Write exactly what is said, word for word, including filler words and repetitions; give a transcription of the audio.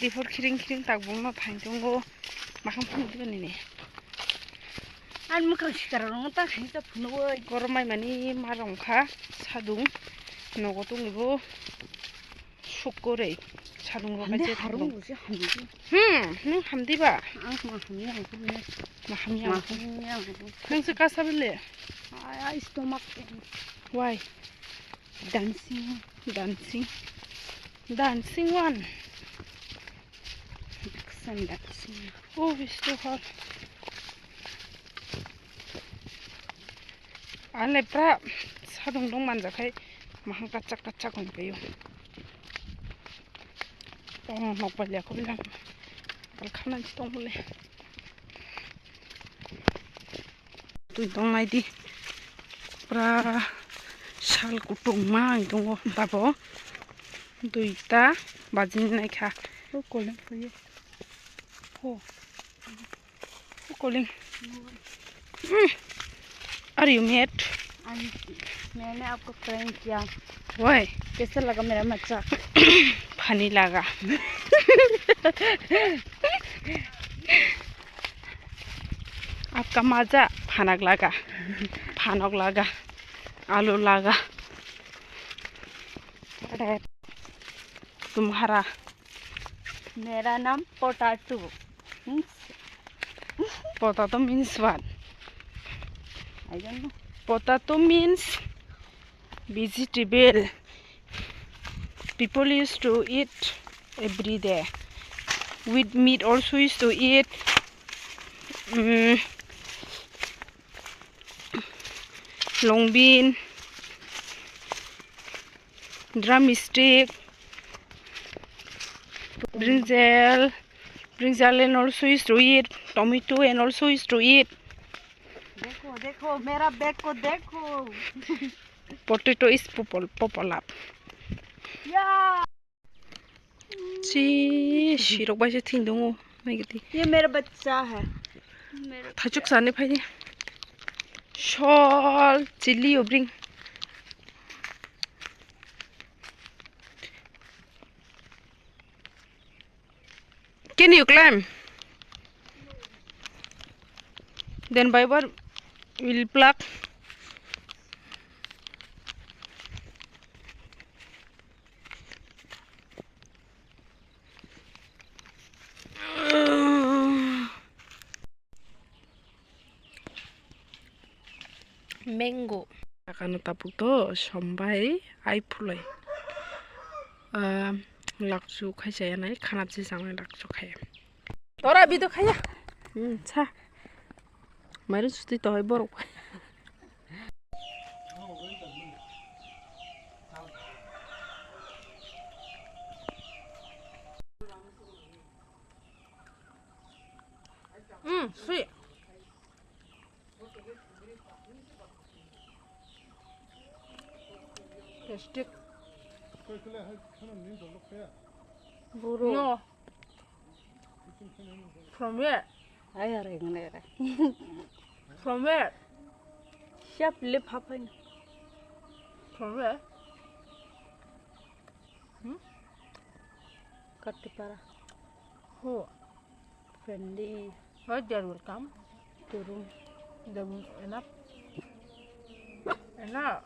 Diphor khiring khiring tak bongno phain tongo. Makham phunuk diba nini. Ani mwkhang sikara rong ta khaisa phunuk oi. Goromai mani ma rong kha sadung. Nogo tongwi bo sukkorei sadung rok. Hamdi hai je harung tong. Bo se hamdi. Hmm, nung hamdi ba? Ang ma hamya ang khe. Ma hamya ang khe. Ma hamya ang khe. Nung se kasa bele? Ai, ai, stomach pain. Why? Dancing. Dancing. Dancing one. Action dancing. Oh, it's too hot. Anle pra sadung dong manjakhai mahang kachak kachak hon payo. Oh, nok palia ko bilang. Kal khana ji tong bole. Twi tongnai di. Pura sal kutung ma wng tongo tabo. Duita bajin naikha. O koling phaio. Ho. O koling. Hmm. Are you mad? मैंने आपको प्रैंक किया। Why? कैसा लगा मेरा मजाक? Funny लगा। आपका मजा फनक लगा। फनक लगा। आलू लगा। तुम्हारा। मेरा नाम potato. Hmm? Potato means what? I don't know. Potato means vegetable. People used to eat every day. With meat also used to eat. Mm, long bean, drumstick, brinjal, brinjal and also used to eat, tomato and also used to eat. देखो, देखो, मेरा बैग को देखो। Potato is popol-, popol up. या। Chi, sirok bai se thing dongo, nai gidi. ये मेरा बच्चा है। मेरा Thachuk sani phai di. Sol, chili o bring. Can you climb? Then by what will pluck? Mango. Sakano tabuk to sombai ai phulai. Ah, lakchu khaisa yanai khanap si sangnai lakchu khaya. Tora bido khaya. Hmm, cha. Mairu suti to hai borok. Hmm, sweet. Plastic. Buru. No. From where? Ayar yang nere. From where? Siap lip apa ini? From where? Hmm? Katipara. Who? Friendly. Why they are welcome? To room. The room enough? Enough.